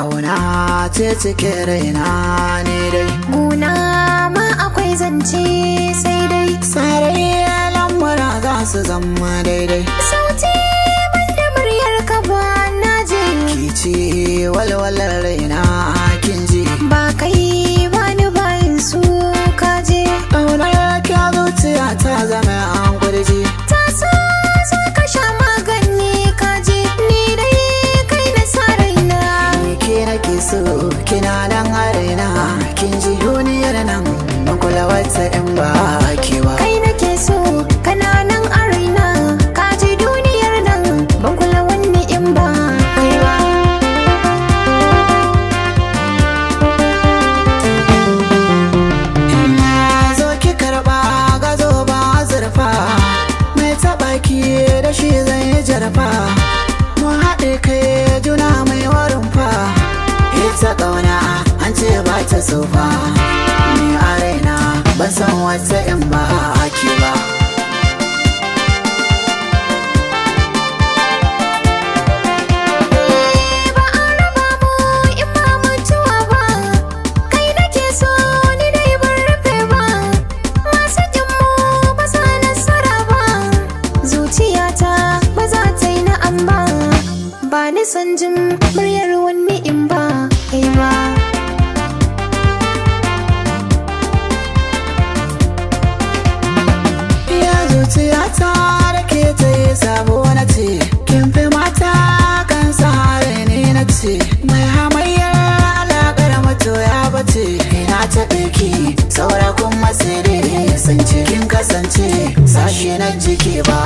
Kauna ce cike raina ne dai. Guna ma akwai zance sai dai. Sarai lamura za su zama daidai. Sauti banda muryar ka ba na je. Kici walwalar raina kin ji. Ba kai ba ni bayin su ka je. Ƙaunar ka zuciya ta zama an kurji. Ta so za ka sha magani ka je. Ni dai kai na sa raina. Ni ke nake so kina nan a raina kin ji duniyar nan ban kula wata in ba ke ba. Kai nake so kana nan a raina. Ka ji duniyar nan ban kula wani in ba kai ba. Ina zo ki karɓa gazo ba zurfa. Mai taɓa ki da shi zan yi jarfa. Mu haɗe kai juna mai warin fa. Ita ƙauna an ce ba ta tsufa. Ni a raina ban san wata in ba ke ba. Ba a raba mu in ba mutuwa ba. Kai nake so ni dai ban rufe ba. Masu kin mu ba sa nasara ba. Zuciyata ba za ta yi na'am ba. Ba ni son jin muryar wani in ba kai ba. Ya zuciyata da ke ta yi sabo na ce. Kin fi mata kan sare ni na ce. Mai hamayyar alaƙar mato ya bace. Ina ta ɗauki saura kuma sai dai sun ce. Kin kasance sashe na jiki ba